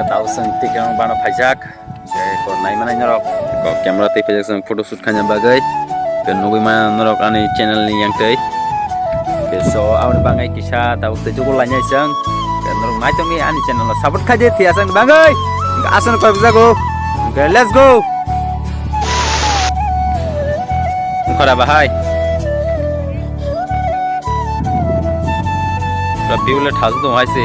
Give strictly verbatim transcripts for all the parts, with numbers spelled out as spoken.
Tao chwng tikrang bano phaijak. Je ko nai manai norok, ko camera tei phaijak chwng photo shoot khaina bagwi. Ke nugwi mano norok ani channel ni yang tei. Ke so aboni bagwi kisa tao tei jugo lainai chwng. Ke norok nai tongwi ani channel no support khaidi, thia chwng bagwi. Aswk kok jago. Ke let's go. Ungkha da bahai. Pura view le thasu tong hai se.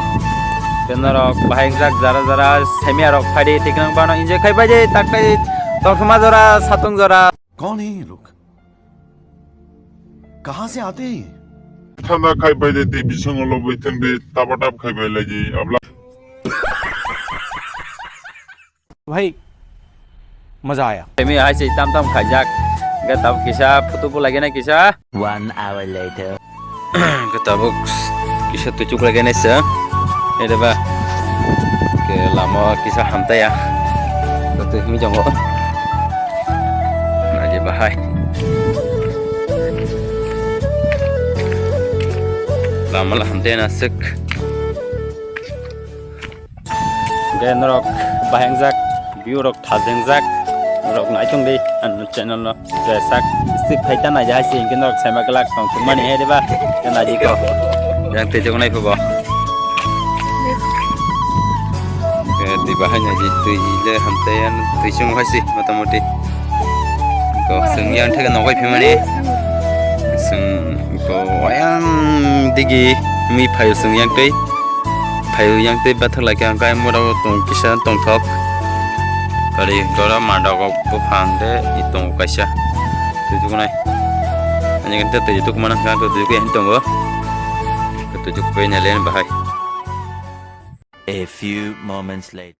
Tei norok bahai wngjak jara jara saimia rok phaidi, tikrang bano enjoy khai bai de, tak tai tongthoma jora, satung jora. कौन है ये लोग? कहाँ से आते हैं ये? Thanda khai bai de, tei bising ulo bui thang de, taba tab khai bai lai de, abla. भाई, मजा आया। Temi hai se tam tam khaijak. Ga tab kisa photo bo lagi na kisa. One hour later. Ga tabuk kisa tuchuk lagi na sa. Ede ba. Ke lama kisa hamtaya. Ga tu himi jongo. Naji bahai. Lama la hamtaya na sik. Hingke norok bahengjak, view rok thajengjak, norok naitung di, ano channel no je sak skip khai ta naija hai se hingke norok saima glak tong thung mani hai diba, te naidi ko. Yang tejak nai phubo. Hingke twi bahai naidi, twi le hamtaiya, twi chwng hai se motamoti. Ko chwng yang theke nogai phimani. Chwng ko ayang digi mi phaio chwng yang twi. Phaio yang twi bathak lai kha, hingke mura o tong kisa tongthok. Kari gora mada kok buphang de i tongo kaisa. Tujugo nai. Ani kan tei tujuk mana kan tujuk yang tongo. Tujuk pai na len bahai. A few moments later.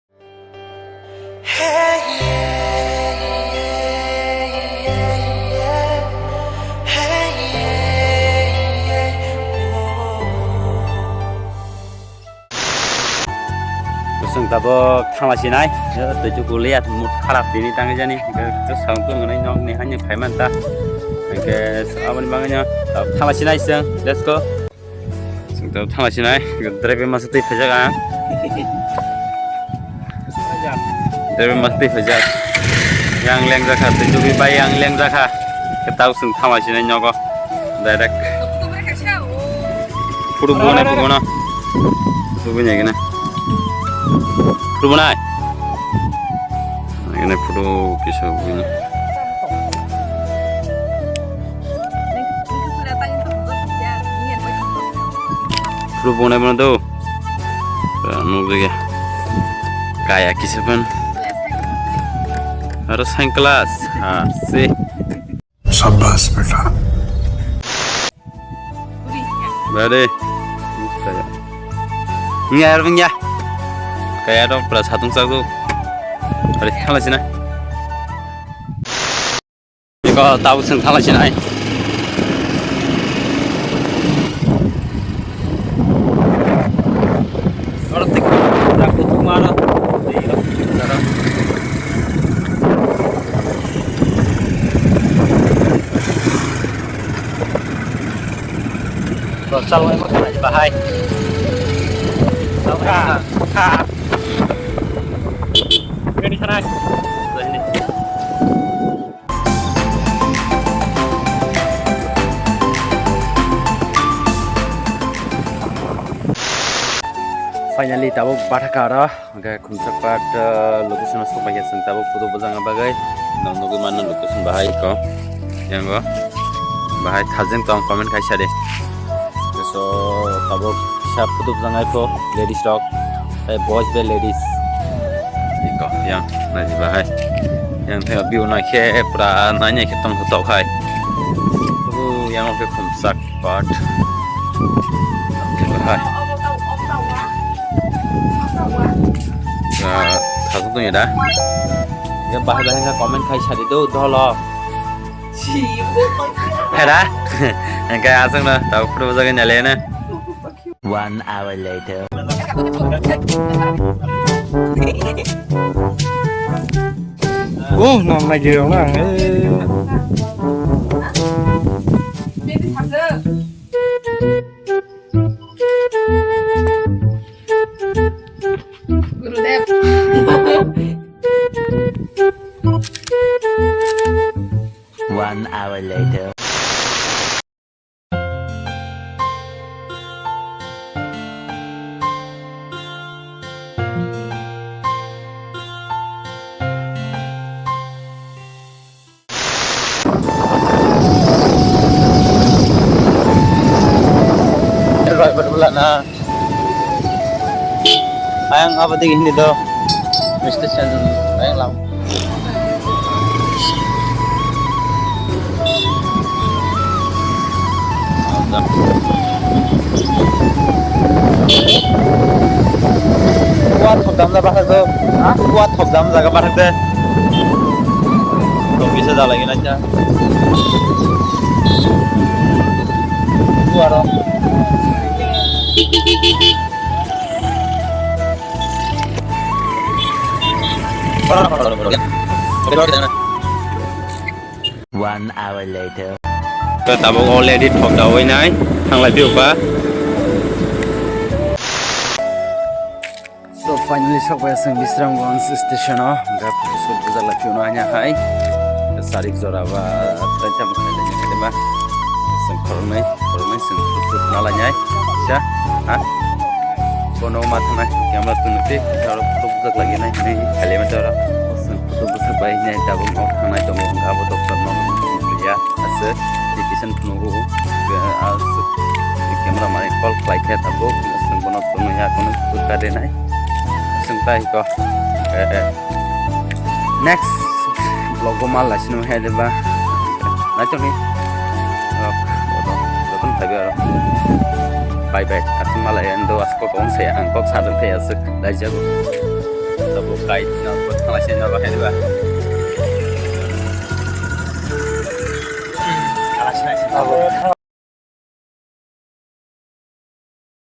Chwng tabuk thangla sinai, twi chukuli at mut kharap tini tangwi jani, hwnkhe sound tong nai nok ni hani phai man ta, hwnkhe aboni bagwi no tabuk thangla sinai chwng, let's go. Chwng tabuk thangla sinai, driver masa twi phaijak ang. Driver masa twi phaijak. Yang lengjakha, twi chukli bai yang lengjakha. Tabuk chwng thangla sinai nogo. Direct. Photo bo nai, photo bo na. Photo bo nai gana. Photo bo nai. Gana photo kisa bo na. Photo bo nai bo na do. Nukjagya. Kaya kisa phan. Aro sunglass. Ha, si. शाबाश बेटा। Bade. Kaya. Nya, aro nya. Kaya dong, pura satung sagu. Are, khala sina. Iko tabu sing khala sina ai. Oro tik, tak kutuk mano. Rosal wai makan aja bahai. Kha, kha. Ready sanai. Finally, tabuk bathakha aro, hwnkhe khumsa part, uh, location o sokphaikha chwng tabuk photo bwjakna bagwi. Nwng nugwi mano location bahai kho. Yango bahai thajeng tong comment khaisa de. So, tabuk kisa photo bwjaknai kho, ladies rok, tei boys bai ladies. Iko, yang, naji bahai. Yang tei view naikhe pura nainai khe tong tong khai. Ubu yang khe khumsak part. Bahai. Sa, sa tu ya da. Ya bahai bahai kha comment khai sadi do dolo. Hera. Engkai aswk no, tabuk photo bwjagwi nailai na. One hour later. Oh, nang lagi orang na. Gurudev. Ang abo digi hindi do station bayang lam. Kuat thok dam da bathak do. Ha? Kuat thok dam jaga bathak de. Thok bisa da lagi na cha. Kuat ro. One hour later. Tabuk already thok dawi nai, thanglai phiyo ba. So finally sokbai aswng Bisramganj station o, hwnkhe phutosok bujak lai phiyokno hanya hai. Sarik jora ba tei tamo khailai nai ba. Aswng khoroknwi, khoroknwi chwng phutosok nalainai. Sa, ha? Bono ma thangnai camera twnwi tei oro photo bujak laiya nai hinwi khailai mantwi oro. Aswng photo bwswk bai hinwi tabuk nok thangnai tongo, hwnkhe abo doctor no ya aswk tei kisa phunukgo, aswk camera mani call khlai khe tabuk aswk bono tongwi ya kono photo ka denai aswk tai ko. Next vlog o mal lai sino hai de ba. Nai tong ni. Rok, rok, jotono phai bai aro. Bye bye. Aswk malai endo aswk kok on se ang kok sa dong thai aswk dai jago. Tabo kai na ko thala se na ba hai de ba. Ala sai.